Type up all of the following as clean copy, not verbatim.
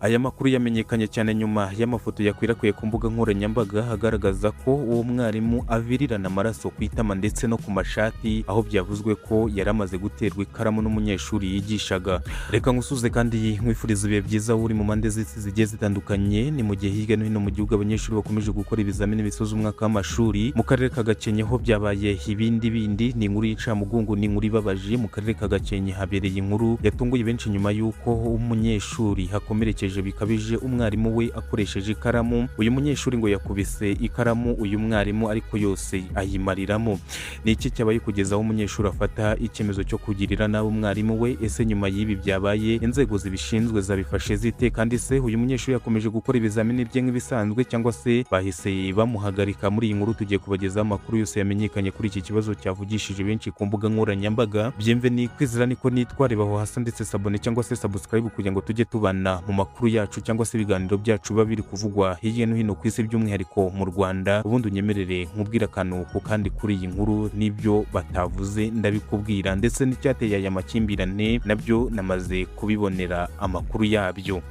Aya makuru yamenyekanye cyane nyuma y'amafoto yakwirakwiye ku mbuga nkoranyambaga agaragaza ko uwo mwarimu avirirana amaraso ku itama ndetse no ku mashati, aho byavuzwe ko yari amaze guterwa ikaramu n'umunyeshuri yigishaga. Reka nkusuze kandi nkwifuriza ibihe byiza uri mu mpande z'isi zigiye zitandukanye. Ni mu gihe hirya no hino mu gihugu abanyeshuri bakomeje gukora ibizamini bisoza umwaka w'amashuri. Mu karere ka Gakenke ho byabaye ibindi bindi, ni inkuru y'incamugongo, ni inkuru ibabaje. Mu karere ka Gakenke habereye inkuru yatunguye benshi nyuma y'uko umunyeshuri hakomerekeje bikabije umwarimu we akoresheje ikaramu. Uyu munyeshuri ngo yakubise ikaramu uyu mwarimu ariko yose ayimariramo. Ni iki cyabaye kugeza aho umunyeshuri afata icyemezo cyo kugirira nabi umwarimu we? Ese nyuma y'ibi byabaye inzego zibishinzwe zabifashe zite? Kandi se uyu munyeshuri yakomeje gukora ibizamini bye nk'ibisanzwe cyangwa se bahise bamuhagarika? Muri iyi nkuru tugiye kubagezaho amakuru yose yamenyekanye kuri iki kibazo cyavugishije benshi ku mbuga nkoranyambaga. Byemve Kwizera niko nitwa, reba aho hasi ndetse s'abonner cyangwa se subscribe kugira ngo tujye tubana mu makuru yacu cyangwa se ibiganiro byacu biba biri kuvugwa hirya no hino ku isi, by'umwihariko mu Rwanda. Ubundi unyemerere nkubwire akantu ku kandi kuri iyi nkuru, n'ibyo batavuze ndabikubwira, ndetse n'icyateye aya makimbirane nabyo namaze kubibonera amakuru yabyo.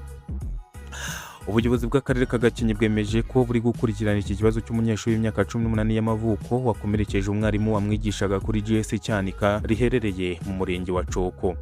Ubuyobozi bw'akarere ka Gakenke bwemeje ko buri gukurikirana iki kibazo cy'umunyeshuri w'imyaka 18 y'amavuko wakomerekeje umwarimu wamwigishaga kuri GS Cyanika riherereye mu murenge wa Coko.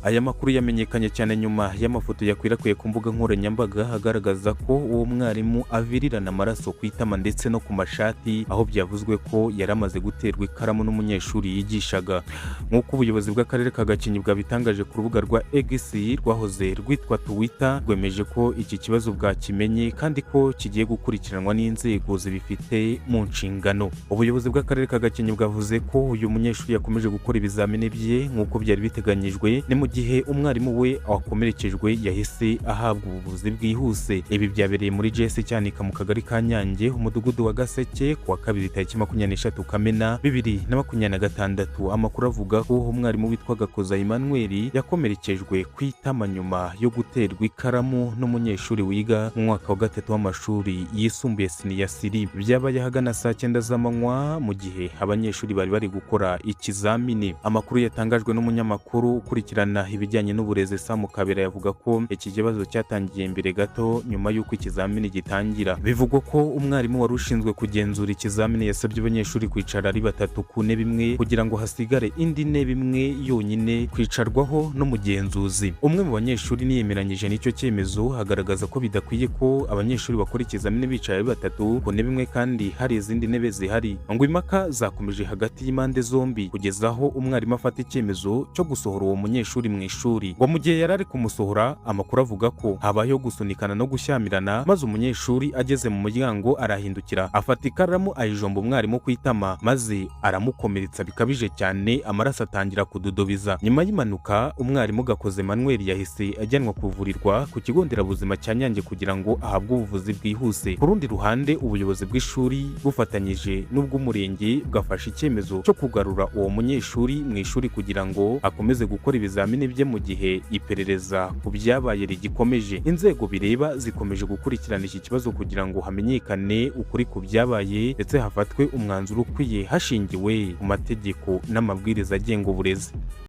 Aya makuru yamenyekanye cyane nyuma y'amafoto yakwirakwiye ku mbuga nkoranyambaga agaragaza ko uwo mwarimu avirirana amaraso ku itama ndetse no ku mashati, aho byavuzwe ko yari amaze guterwa ikaramu n'umunyeshuri yigishaga. Nk'uko ubuyobozi bw'akarere ka Gakenke bwabitangaje ku rubuga rwa X rwahoze rwitwa Twitter, rwemeje ko iki kibazo bwakimenye kandi ko kigiye gukurikiranwa n'inzego zibifite mu nshingano. Ubuyobozi bw'akarere ka Gakenke bwavuze ko uyu munyeshuri yakomeje gukora ibizamini bye nk'uko byari biteganyijwe, ni mu gihe umwarimu we wakomerekejwe yahise ahabwa ubuvuzi bwihuse. Ibi byabereye muri GS Cyanika mu kagari ka Nyange, umudugudu wa Gaseke, ku wa kabiri tariki 23 Kamena 2026. Amakuru avuga ko umwarimu witwa Gakoza Emmanuel yakomerekejwe ku itama nyuma yo guterwa ikaramu n'umunyeshuri wiga mu mwaka wa gatatu w'amashuri yisumbuye, senior three. Byabaye ahagana saa 9 z'amanywa mu gihe abanyeshuri bari bari gukora ikizamini. Amakuru yatangajwe n'umunyamakuru ukurikirana ibijyanye n'uburezi Sam Kabera yavuga ko iki kibazo cyatangiye mbere gato nyuma y'uko ikizamini gitangira. Bivugwa ko umwarimu wari ushinzwe kugenzura ikizamini yasabye abanyeshuri kwicara ari batatu ku ntebe imwe kugira ngo hasigare indi ntebe imwe yonyine kwicarwaho n'umugenzuzi. Umwe mu banyeshuri niyemeranyije n'icyo cyemezo, agaragaza ko bidakwiye ko abanyeshuri bakora ikizamini bicaye ari batatu ku ntebe imwe kandi hari izindi ntebe zihari. Ngo impaka zakomeje hagati y'impande zombi kugeza aho umwarimu afata icyemezo cyo gusohora uwo munyeshuri mu ishuri. Ngo mu gihe yari ari kumusohora, amakuru avuga ko habayeho gusunikana no gushyamirana, maze umunyeshuri ageze mu muryango arahindukira afata ikaramu ayijomba umwarimu ku itama, maze aramukomeretsa bikabije cyane, amaraso atangira kududubiza. Nyuma y'impanuka, umwarimu Gakoze Emmanuel yahise ajyanwa kuvurirwa ku kigo nderabuzima cya Nyange kugira ngo ahabwe ubuvuzi bwihuse. Ku rundi ruhande, ubuyobozi bw'ishuri bufatanyije n'ubw'umurenge bwafashe icyemezo cyo kugarura uwo munyeshuri mu ishuri kugira ngo akomeze gukora ibizamini bye mu gihe iperereza ku byabaye rigikomeje. Inzego bireba zikomeje gukurikirana iki kibazo kugira ngo hamenyekane ukuri ku byabaye ndetse hafatwe umwanzuro ukwiye hashingiwe ku mategeko n'amabwiriza agenga uburezi.